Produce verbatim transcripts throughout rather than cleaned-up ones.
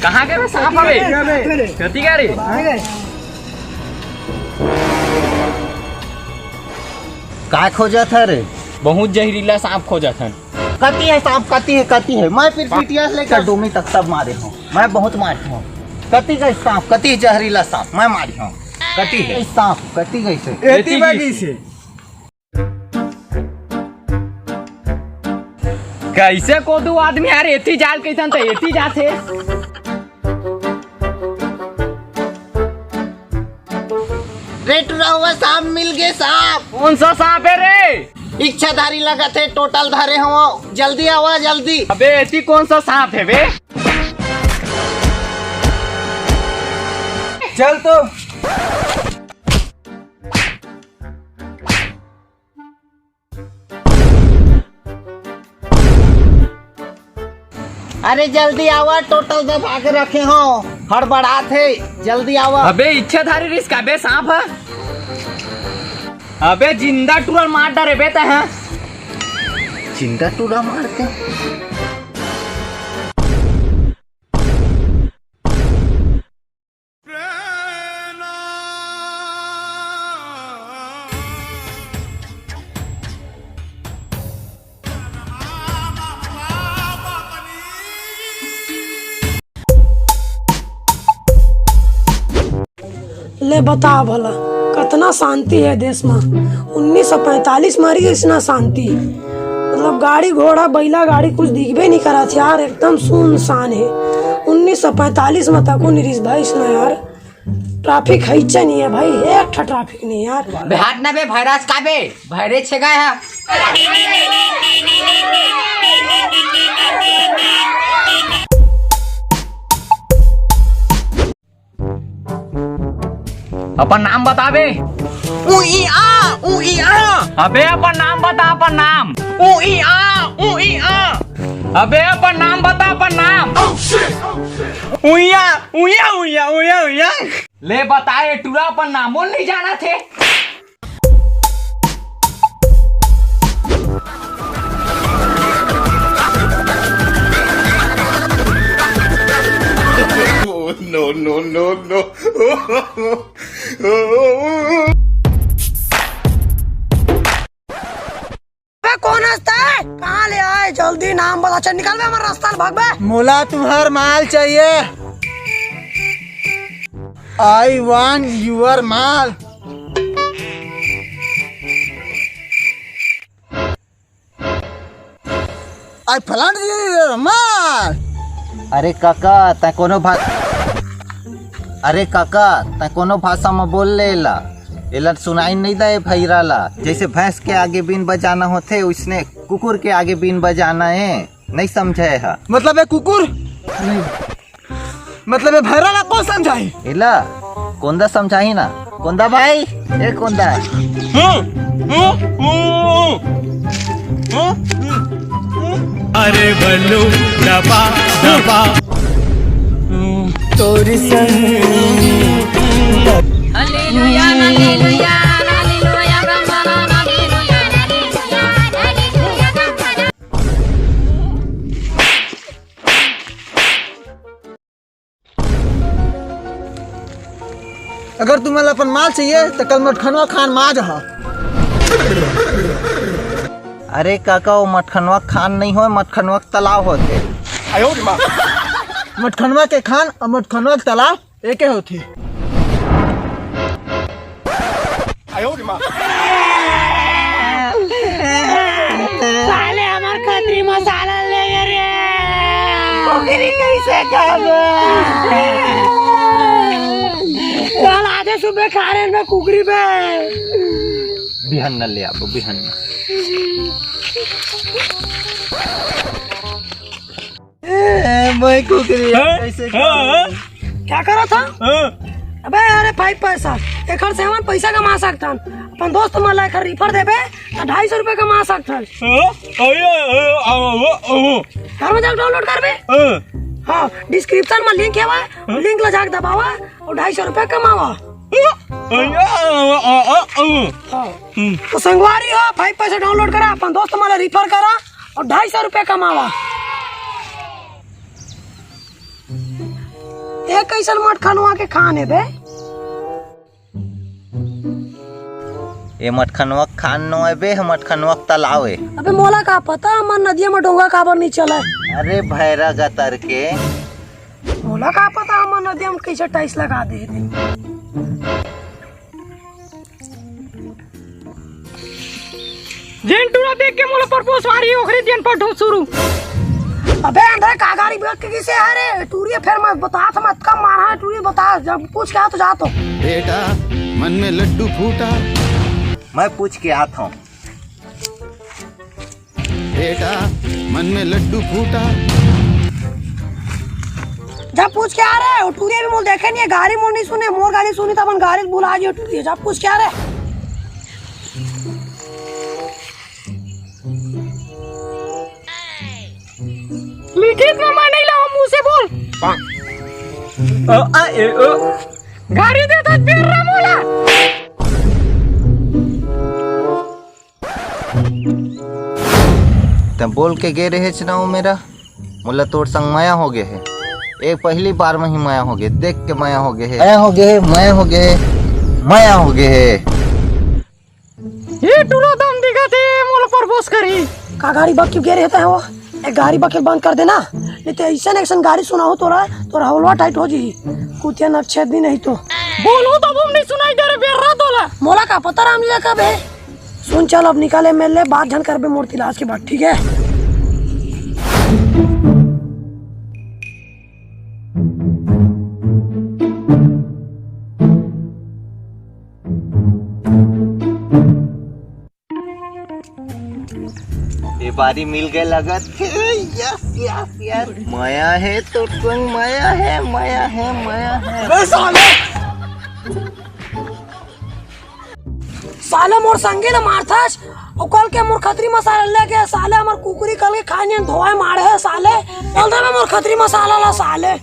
कहाँ के रे सांप हवे? कति का रे? काय खोजत हे रे? बहुत जहरीला सांप खोजत हन। कति हे सांप, कति हे, कति हे? मैं फिर पीटिया से लेकर डोमी तक सब मारे हूँ, मैं बहुत मारे हूँ। कति का सांप, कति जहरीला सांप मैं मारे हूँ। कति हे सांप, कति कैसे? एती बागी से। कैसे कोदू आदमी यार, एती जाल कैसन त एती जाथे। रे टुरा हुआ सांप मिल गे सांप। कौन सा सांप हे रे? इच्छाधारी लगत हे, टोटल धरे हवं, जल्दी आवा जल्दी। अबे एती कौन सा सांप हे बे? चल तो। अरे जल्दी आवा, टोटल दबा के रखे हो, हड़बड़ात हे, जल्दी आवा। अबे इच्छाधारी रिस का बे सांप हे। अबे जिंदा टुरा ल मार डरे बे तैं, हाँ? जिंदा टुरा मारते। ले बता भला, कतना शांति हे देश म। उन्नीस सौ पैंतालीस म रहिस अइसना शांति। मतलब गाड़ी घोड़ा, बैला गाड़ी कुछ दिखबे नहीं करत यार, एकदम सुनसान हे। उन्नीस सौ पैंतालीस म तको नहीं रहिस भाई अइसना यार। ट्रैफिक हइचे नहीं हे भाई, एक ठा ट्रैफिक नहीं यार। बे हट ना बे, भैराज का बे, भैरे छेगा है। अपन नाम बता बे। उ ई आ, उ ई आ। अबे अपन नाम बता, अपन नाम। उ ई आ, उ ई आ। अबे अपन नाम बता, अपन नाम। उइया, उइया, उइया, उइया, उइया। ले बता, ये टुरा अपन नामो नहीं जानथे। No, no, no, no। अबे कौन हस्ता है? कहाँ ले आए? जल्दी नाम बता। चल निकल बे, हमारा रास्ता ले भाग बे। मोला तुम्हार माल चाहिए। I want your माल। I plant your माल। अरे काका, तैं कोनो भा-, अरे काका, तैं कोनो भाषा म बोल ले एला। एला सुनाई नहीं दे भैरा ला। जैसे भैंस के आगे बीन बजाना होथे, उसने कुकुर के आगे बीन बजाना हे। नहीं समझे हा। मतलब ये कुकुर? नहीं। मतलब ये भैरा ला कौन समझाही? एला कोंदा समझाही ना। कोंदा भाई, ए कोंदा। अरे बल्लू दबा दबा तोरी संग। Hallelujah, hallelujah, hallelujah, Brahma, hallelujah, hallelujah, hallelujah, Brahma. अगर तुमन ला अपन माल चाहिए तो कल मटखनवा खान मा आ जाहा। अरे काका, वो मटखनवा खान नहीं होय, मटखनवा के तालाब होथे। मटखनवा के खान अउ मटखनवा के तालाब एके होथे। साले हमार खतरी मसाला ले गे रे। कुकरी कैसे खाबो? कल आधे सुबह खा रहे हैं कुकरी बे। बिहन न ले आबो, बिहन न। ए, मैं कुकरी हाँ? कैसे हाँ? क्या करो था? हाँ? अबे अरे भाई पैसा, एकर से हमन पैसा कमा सकथन। अपन दोस्त मन ला एकर refer देबे त ढाई सौ रुपया कमा सकथन। हाँ? अरे, अरे, अरे, अरे, अरे। घर में जाके download करबे। हाँ। हाँ, description में link हेवय, हाँ? Link ला जाके दबावा अउ ढाई सौ रुपया कमावा। हाँ? अरे, अरे, अरे, अरे। हाँ। हम्म। तो संगवारी हो, भाई पैसा download करा, अपन दोस्त मन ला refer करा अउ ढाई सौ रुपया कमावा। ए कइसन मटखनवा के खान हे बे? ए मटखनवा के खान नो हे बे, मटखनवा के तलाव हे। अबे मोला का पता, हमर नदिया में डोंगा काबर नहीं चला हे। अरे भैरा गतर के। मोला का पता, हमर नदिया में कइसे टाइल्स लगा दे हे। जेन टूरा देख के मोला परपोज मारी, ओखरे दिन पर ढो शुरू। अबे अंधे, का गाड़ी बक के किसे हरे? टूरी फेर मत बता, मत कम मारा है, टूरी बता, जब पूछ के आ तो जा तो। बेटा, मन में लड्डू फूटा। मैं पूछ के आता हूँ। बेटा, मन में लड्डू फूटा। जा पूछ के आ रे, वो टूरी भी मोर देखे नहीं है, गाड़ी मोर नहीं सुने, मोर गाड़ी सुनी तो अपन गाड़ी भुला जियो टूरी। जा पूछ के आ रे। लिखित में मैं नहीं लाऊं, मुंह से बोल। अ, आ, ए, ओ। गाड़ी दे तो बेर्रा मोला। तैं बोल के गे रहेच ना ओ मेरा, मोला तोर संग मया हो गे हे। एक पहली बार में ही मया हो गे, देख के मया हो गे हे, मया हो गे हे, मया हो गे हे, मया हो गे हे। ये टूरा दम दिखत हे, मोला परपोज करही। का गाड़ी बक के गे रहे तैं हो? ए गाड़ी बक के बंद कर देना, नहीं तो ऐसन ऐसन गाड़ी सुनाहूं तोला, तोर हौलवा टाइट हो जी। कुतिया नक्षेद भी नहीं तो। बोलूं तो वो नहीं सुनाई दे रे बेर्रा तोला। मोला का पता रामलीला कब हे? सुन चल, अब निकाले मेले, बात झन करबे मोर तिलास के बाद, ठीक हे? ये बारी मिल गए लगत हे। Yes, yes, yes. मया हे तोर संग, मया हे, मया हे, मया हे। अबे साले! साले मोर संगी ल मारथस, अउ कल के मोर खतरी मसाला लेके साले हमर कुकुरी कल के खाए नहीं धोए मारे हे साले। चल दे बे मोर खतरी मसाला ला साले।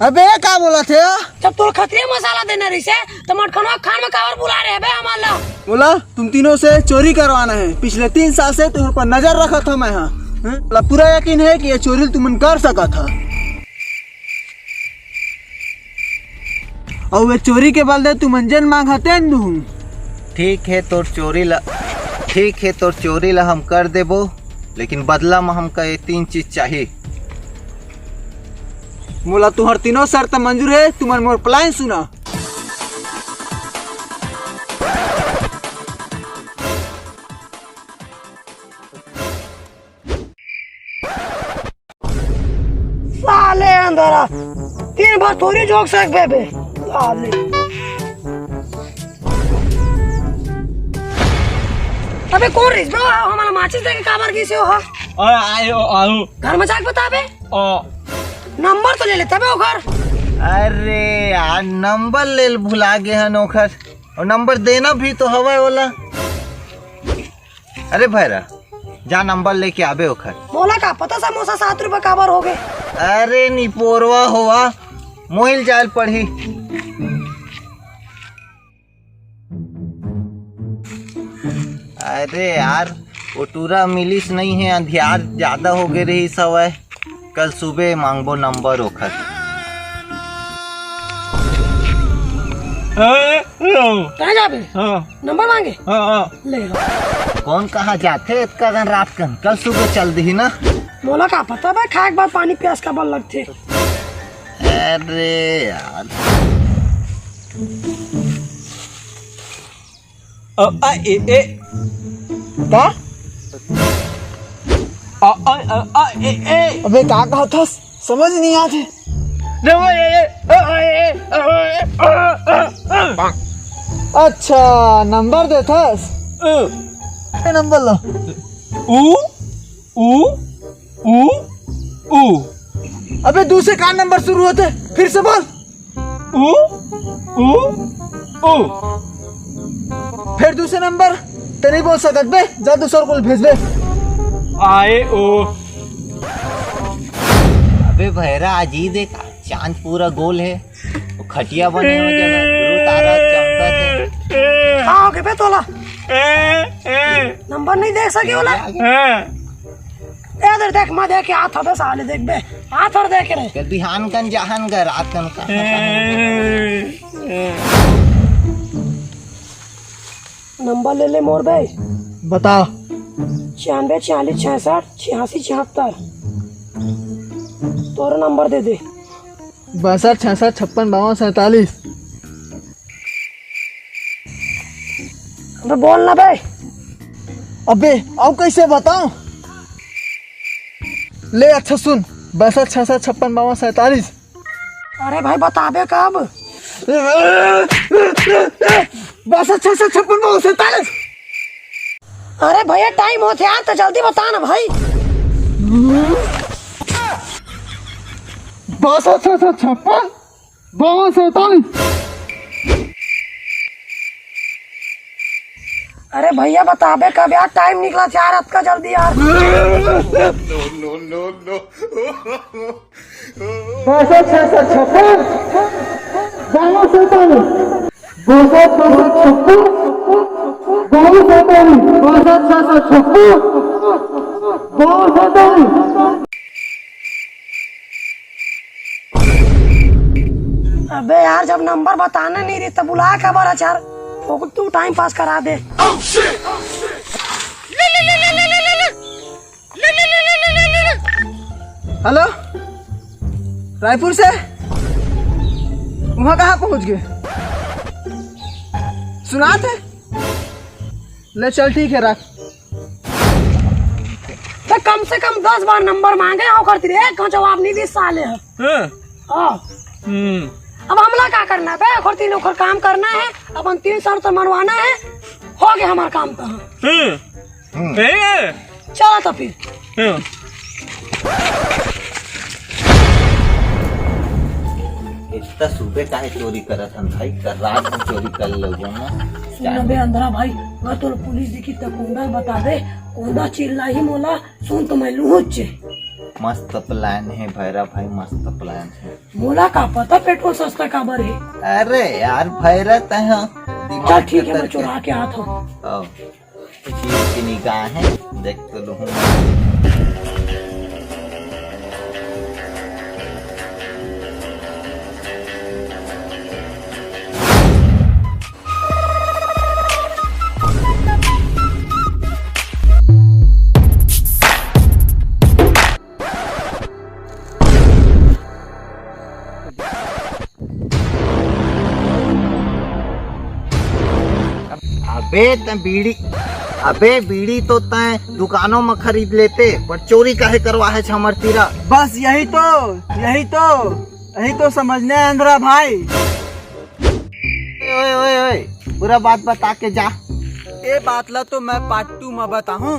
अबे का बोलत हे? जब तोर खतरी मसाला देना रहिसे, त मटखनवा खान में काबर बुला रहे बे हमन ला? बोला, तुम तीनों से चोरी करवाना है। पिछले तीन साल से तुम्हारे ऊपर नजर रखा था मैं, हाँ? हैं? बोला, पूरा यकीन है कि ये चोरी तुमन कर सका था। अउ ये चोरी के बदले तुमन जेन मांगहा तेन दूहूं। ठीक हे तोर चोरी ला, ठीक हे तोर चोरी ला हम कर देबो, लेकिन बदला में हमका ये तीन चीज चाही। मोला तुहर तीनों शर्त मंजूर हे, तुमन मोर plan सुना। साले अंधारा, दिन भर थोड़ी जोग सकबे बे, साले। अबे कौन रहिस बे? हमला माचिस देके काबर गिसे हो? अरे आयो, आयो। घर में जाके बता बे। ओ। नंबर तो ले लेता बे ओकर। अरे यार, नंबर ले भुला गे हन ओकर। अउ नंबर देना भी तो हवय ओला। अरे भैरा, जा नंबर लेके आबे ओखर। मोला का पता समोसा सात रुपए काबर हो गे? अरे निपोरवा होवा, मोहिल जायल पड़ही। अरे यार, वो टूरा मिलिस नहीं है, अंधियार ज्यादा हो गे रहिस हवय। कल सुबह मांगबो नंबर ओखर। कहाँ जाबे? हाँ। नंबर मांगे? हाँ, हाँ। ले लो। कौन कहाँ जाथे इतका कन रात कन? कल सुबह चल दिही ना। मोला का पता बे, खाए के बाद पानी प्यास काबर लगथे। अरे यार। अ, आ, ए, ए। का? अ, आ, अ, आ, ए, ए। अबे का कहत हस? समझ नहीं आत हे। अच्छा, नंबर देथस? ए नंबर ला। उ, उ, उ, उ। अबे दू से का नंबर शुरू होथे? फिर से बोल। उ, उ, उ। फिर दूसरे नंबर। ते नहीं बोल सकत बे, जा दूसर कोई भेज बे। आए ओ। अबे भैरा, आज ही देख, चांद पूरा गोल है, वो खटिया बने हो जगह, गुरु तारा चमकत है। का हो गे बे तोला? नंबर नहीं देख सके होला? ए, इधर देख, मैं देख के हाथ हबे साले, देख बे, हाथ और देख रे। कल बिहान कन जहान कर, रात कन का। नंबर ले ले मोर बे। बता। छियानवे छियालीस छियासठ छियासी छिहत्तर। तोर नंबर दे दे। बासठ छियासठ छप्पन बावन सैंतालीस। अबे बोल ना बे। अबे, अब कैसे बताऊं? ले अच्छा सुन, बासठ छियासठ छप्पन बावन सैंतालीस। अरे भाई, बताबे कब? बासठ छियासठ छप्पन बावन सैंतालीस। अरे भैया, टाइम होत हे यार, तो जल्दी बता ना भाई। बासठ छियासठ छप्पन बावन सैंतालीस। अरे भैया, बताबे कब यार, टाइम निकला यार, अतका जल्दी यार। बासठ छियासठ छप्पन बावन सैंतालीस। बासठ छियासठ छप्पन बावन सैंतालीस। बासठ छियासठ छप्पन बावन सैंतालीस। अबे यार, जब नंबर बताना नहीं रही तब बुला काबर यार, फोकट तू टाइम पास करा दे। हेलो, रायपुर से? वहाँ कहाँ पहुँच गए? सुनात हे? ले चल, ठीक है, रख। तो कम से कम दस बार नंबर मांगे, ओकर तीर एक घंटा जवाब नहीं दी साले ह। हाँ। हाँ। हम्म। अब हमला का करना बे? ओकर तीर ओकर काम करना है, अपन तीन सौ रुपये मनवाना है, हो गया हमारा काम तो। हम्म। हम्म। ए, चला तो फिर। हम्म। इतना सुबह काहे चोरी करत हन भाई? कल रात में चोरी कर लोगे ना। सुन ना बे अंधरा भाई, अगर तोला पुलिस दिखी त कोंदा बता दे, कोंदा चिल्लाही मोला, सुन तो मैं लूहुच। मस्त प्लान है भैरा भाई, मस्त प्लान है। मोला का पता पेट्रोल सस्ता काबर है। अरे यार भैरा तय ह, दिमाग चल ठीक है, मैं चोरा के आत हूँ। आओ। चीर के निगाहें देख तो लूहूं। अबे तैं बीड़ी, अबे बीड़ी तो तैं दुकानों में खरीद लेते, पर चोरी काहे करवा है हमर तीरा? बस यही तो, यही तो, यही तो समझना है अंधरा भाई। ओए, ओए, ओए, पूरा बात बता के जा। ये बात ला तो मैं पार्ट टू में बताहूँ।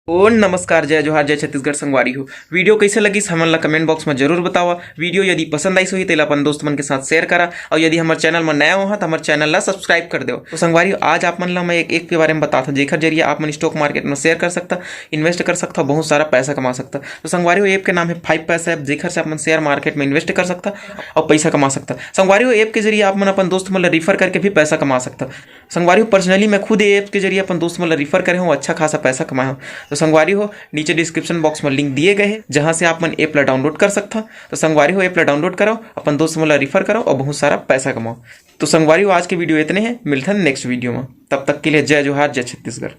ओ नमस्कार, जय जोहार, जय छत्तीसगढ़ संगवारी हो। वीडियो कैसे लगिस हमन ला कमेंट बॉक्स में जरूर बतावा। वीडियो यदि पसंद आइस होही तेला अपन दोस्त मन के साथ शेयर करा, और यदि हमर चैनल में नया हो त हमर चैनल ला सब्सक्राइब कर देव। तो संगवारी हो, आज आप मन ला मैं एक ऐप के बारे में बताथों, जेकर जरिए आप मन स्टॉक मार्केट में शेयर कर सकता, इन्वेस्ट कर सकता, बहुत सारा पैसा कमा सकता। तो संगवारी हो, ऐप के नाम है फाइव पैसा ऐप, जेकर से आप मन शेयर मार्केट में इन्वेस्ट कर सकता और पैसा कमा सकता। संगवारी हो, ऐप के जरिए आप मन अपन दोस्त मन ला रिफर करके भी पैसा कमा सकता। संगवारी हो, पर्सनली मैं खुद ये ऐप के जरिए अपन दोस्त मन ला रिफर करे हूँ, अच्छा खासा पैसा कमाए हूँ। तो संगवारी हो, नीचे डिस्क्रिप्शन बॉक्स में लिंक दिए गए हैं, जहाँ से आप मन ऐप ला डाउनलोड कर सकता। तो संगवारी हो, ऐप ला डाउनलोड करो, अपन दोस्त मन ला रिफर करो और बहुत सारा पैसा कमाओ। तो संगवारी हो, आज के वीडियो इतने हैं, मिलथन नेक्स्ट वीडियो में। तब तक के लिए जय जोहार, जय छत्तीसगढ़।